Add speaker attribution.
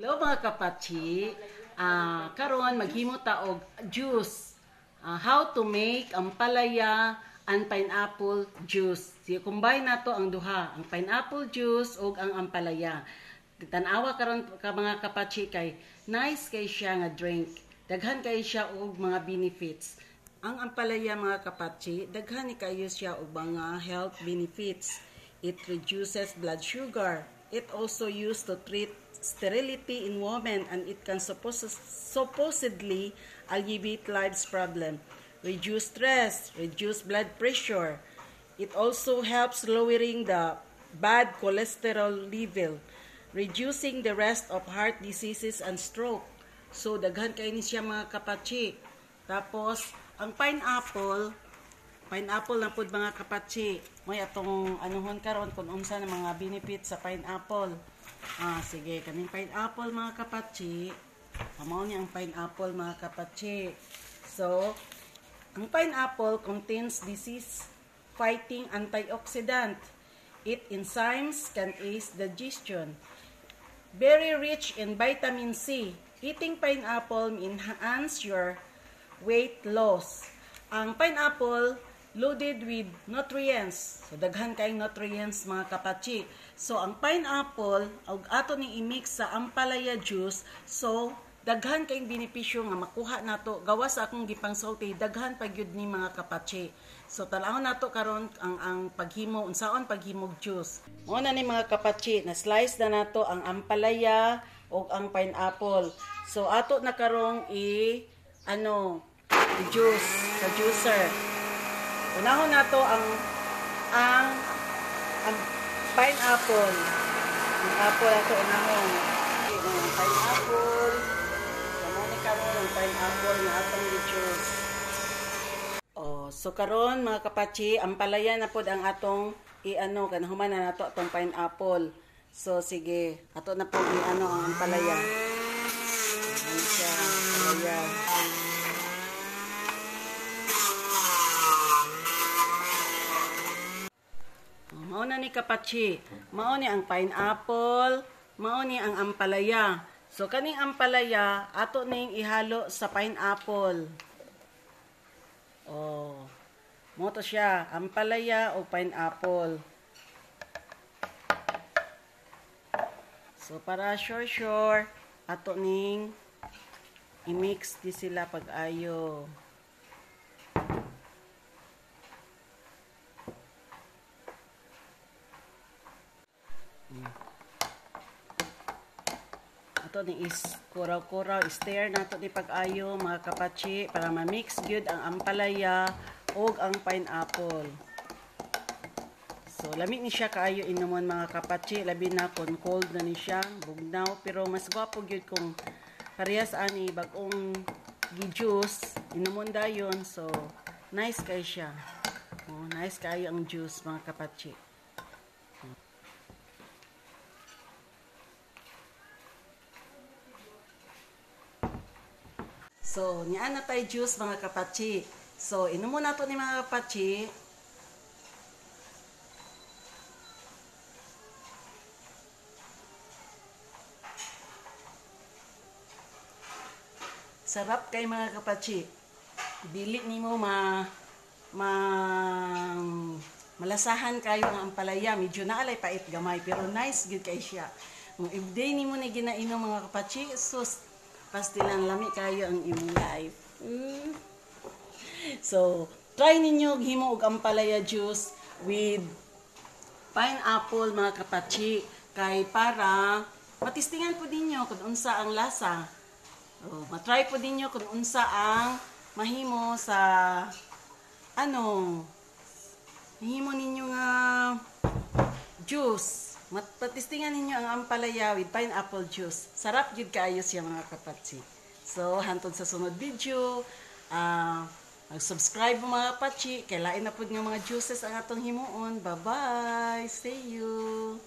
Speaker 1: Hello mga kapatchi, karon maghimo ta og juice. How to make ampalaya and pineapple juice. So, combine nato ang duha, ang pineapple juice ug ang ampalaya. Tan-awa karon ka mga kapatchi kay nice kay siya nga drink. Daghan kay siya og mga benefits. Ang ampalaya mga kapatchi, daghan ni kayo siya og mga health benefits. It reduces blood sugar. It also used to treat sterility in women, and it can supposedly alleviate life's problem, reduce stress, reduce blood pressure. It also helps lowering the bad cholesterol level, reducing the rest of heart diseases and stroke. So daghan kay ni siya mga kapatchi. Tapos ang pineapple, pineapple na pud mga kapatchi. May atong anuhon karon kung unsa na mga benefits sa pineapple. Sige, kaning pineapple mga kapatchi. Mao ni ang pineapple mga kapatchi. So, ang pineapple contains disease fighting antioxidant. It enzymes can aid digestion. Very rich in vitamin C. Eating pineapple enhance your weight loss. Ang pineapple loaded with nutrients. So daghan kay nutrients mga kapatchi. So ang pineapple og ato ning i-mix sa ampalaya juice, so daghan kay benepisyo nga makuha nato gawas sa akong gipangsulti, daghan pa gyud ni mga kapatchi. So tan-awon nato karon ang paghimo, unsaon paghimog juice. Mao na ni mga kapatchi, na slice na nato ang ampalaya ug ang pineapple. So ato na karong i ano i-juice sa juicer. Unahon nato ang pineapple. Ang apple ato unahon. Okay, ang pineapple. So mo ni karon ang pineapple nga atong i-juice. Oh, so karon mga kapatchi, ampalaya na pod ang atong i-ano kanahuman na nato atong pineapple. So sige, ato na pod i-ano ang ampalaya. Ayan siya, ampalaya. Mao na ni kapatchi, mao ni ang pineapple, mao ni ang ampalaya. So kaning ampalaya ato ning ihalo sa pineapple. Oh. Mo to siya, ampalaya o pineapple. So para sure ato ning i-mix di sila pag-ayo. Ato ni is kuraw-kuraw, stir nato ni pag-ayo mga kapatchi para ma-mix gyud ang ampalaya ug ang pineapple. So lami ni siya kaayo inumon mga kapatchi, labi na kon cold na ni siya, bugnaw, pero mas gwapo gyud kung parehas ani bag-ong gi-juice inumon dayon. So nice kay siya. Oh, nice kaayo ang juice mga kapatchi. So, niya na tayo juice mga kapatchi. So, inumo na to ni mga kapatchi. Sarap kay mga kapatchi. Dili nimo malasahan kayo ang ampalaya. Medyo naalay pait gamay, pero nice gyud kay siya. Kung everyday nimo ni ginainom mga kapatchi, sus, pastilan lami kayo ang imong life. So, try ninyo himo og ampalaya juice with pineapple mga kapatchi kay para matistingan po ninyo kung unsa ang lasa. Oh, matry po ninyo kung unsa ang mahimo sa ano mahimo ninyo nga juice. Matistingan ninyo ang ampalaya with pineapple juice. Sarap gyud kaayo siya mga kapatchi. So, hantod sa sunod video, mag-subscribe mo mga kapatchi. Kay lain na pud nga mga juices ang atong himuon. Bye-bye! See you!